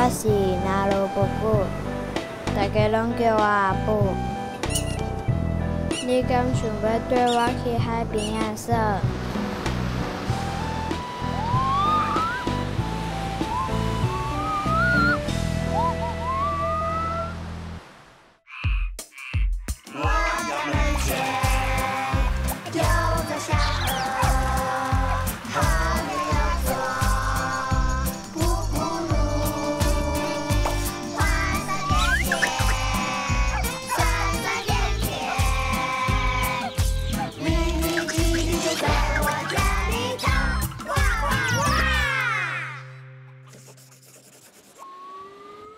我是拿罗布布，大家攏叫我阿布。你敢想欲綴我去海边仔耍？我家门前有座小河，河边有座瀑布，花酸甜甜，酸酸甜甜，秘密基地就在我家里头，哇哇哇！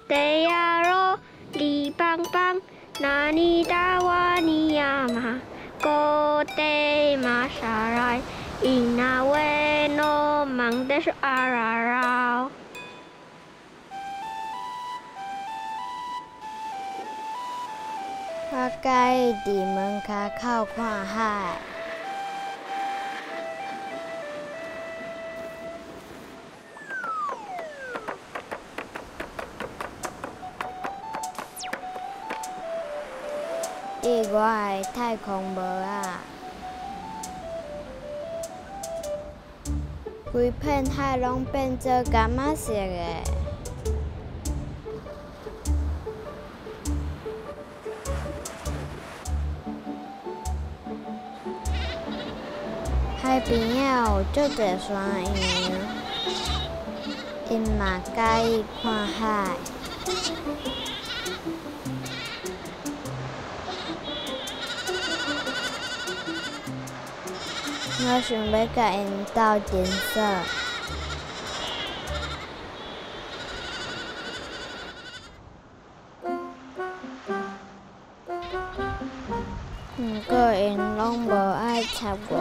得呀啰，哩邦邦，那尼达瓦尼亚玛，哥得玛莎来，伊那维诺芒德是阿拉饶。我佮意佇門跤口看海。佇我的太空帽仔，規片海攏變做柑仔色的。海边仔有足濟山羊，𪜶嘛佮意看海。我想欲佮𪜶鬥陣耍。毋過𪜶攏無愛插我。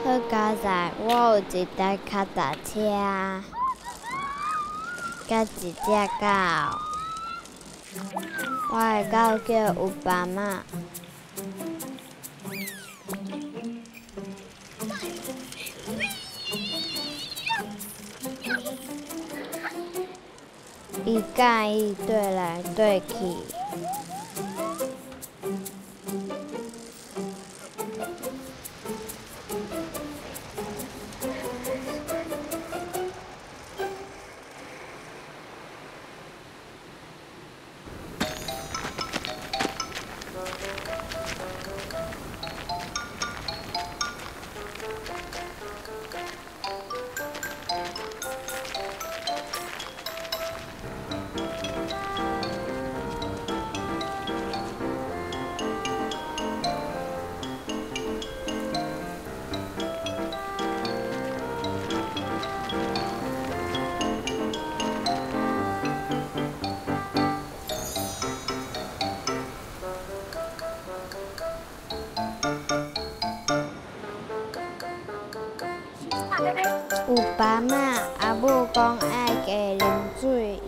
好佳哉，我有一台跤踏車，佮一隻狗。我的狗叫有巴馬。伊佮意綴來綴去。有爸媽阿母講愛加啉水。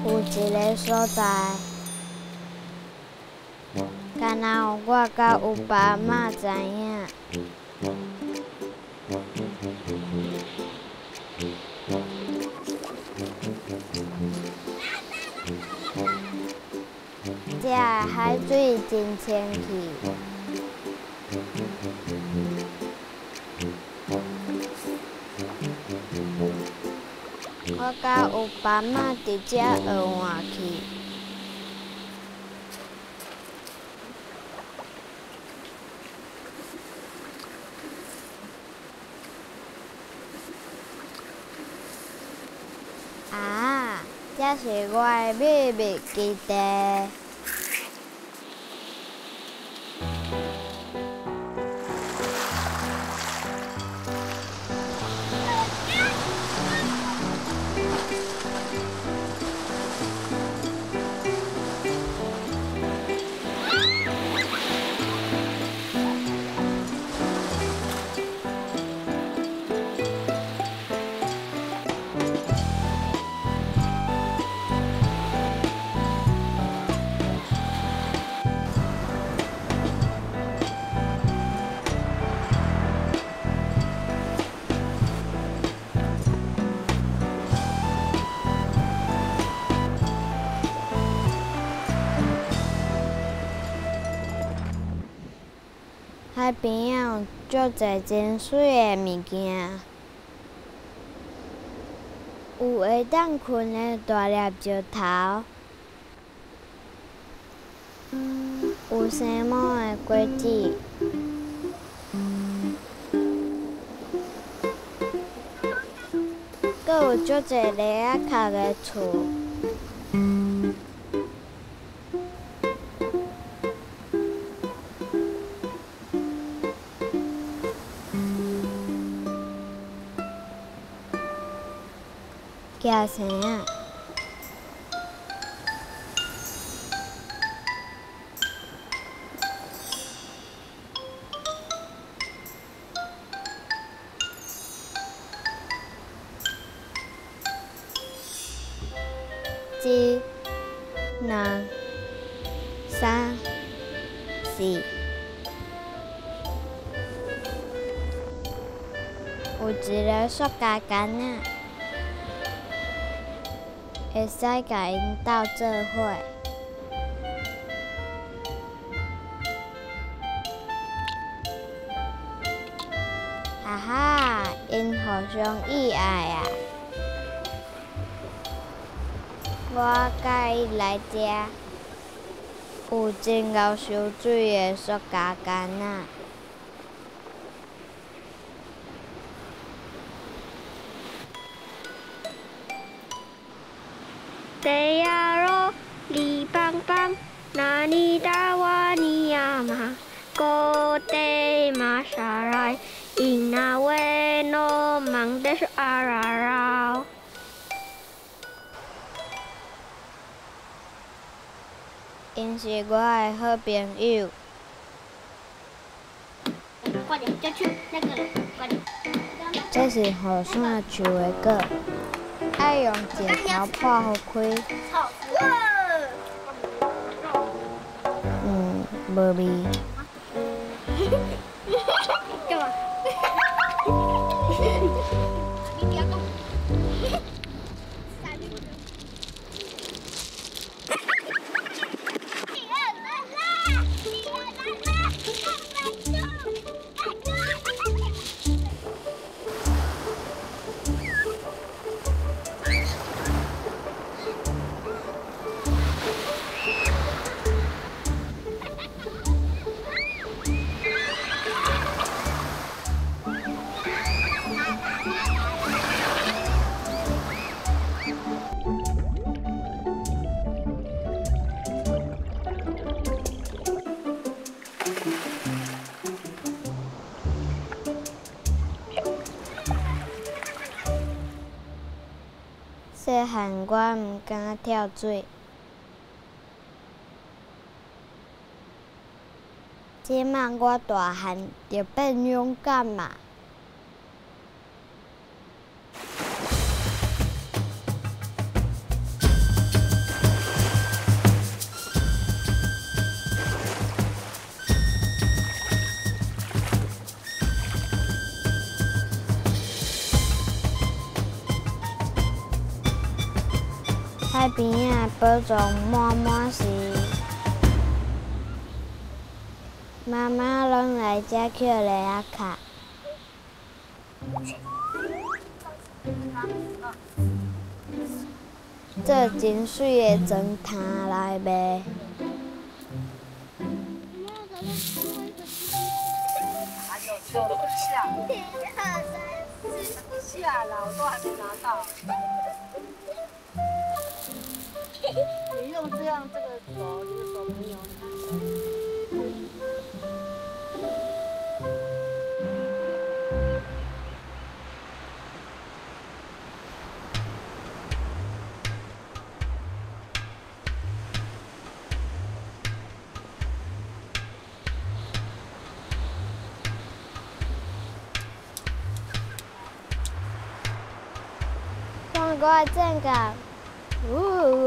有一个所在，干焦予我佮有爸媽知影。這个海水真清氣。我佮有爸媽佇遮學換去。啊，這是我的秘密基地。海边仔有足濟真媠的物件，有會當睏的大粒石頭，有生毛的果子，閣有足濟犁仔殼的厝。寄生仔。一、兩、三、四，有一个塑膠桿仔，會使共𪜶鬥做伙。哈哈，𪜶互相意愛啊！我佮伊來遮，有真𠢕收水的塑膠桿仔。得呀啰，哩邦邦，那尼达瓦尼亚玛，哥得玛莎来，伊那维诺芒得是阿拉饶。𪜶是我的好朋友。快點，就去那個了，快點。這是雨傘樹的果，愛用石頭破予開。無味。幹嘛？你不要動。細漢我毋敢跳水，這擺我大漢就變勇敢啊！海边仔宝藏滿滿時，媽媽攏來遮抾犁仔殼。做真媠的磚坩來賣。下了，我都還沒拿到。你用這樣這個手，你的手沒有。看我的正覺，嗚嗚！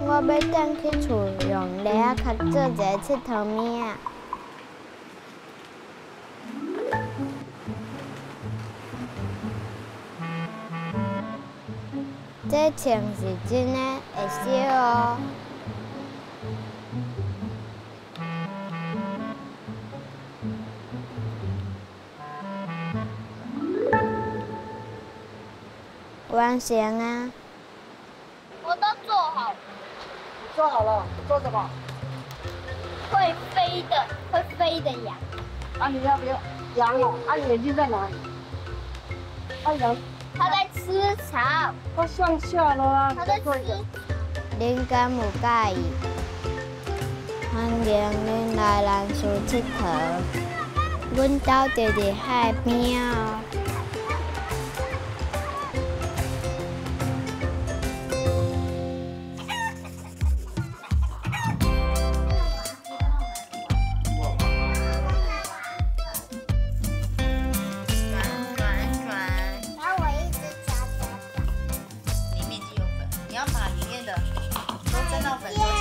我欲轉去厝，用犁仔殼做一个𨑨迌物仔。這槍是真的會燒哦。完成啊！我都做好了。做好了，做什麼？會飛的，會飛的羊。啊，你要不要羊哦？啊，你眼睛在哪裡？啊，羊。它在吃草。它向下了啊！它在吃。恁敢有佮意？歡迎恁來蘭嶼𨑨迌。阮兜就佇海邊哦。里面就有粉，你要把裡面的都沾到粉。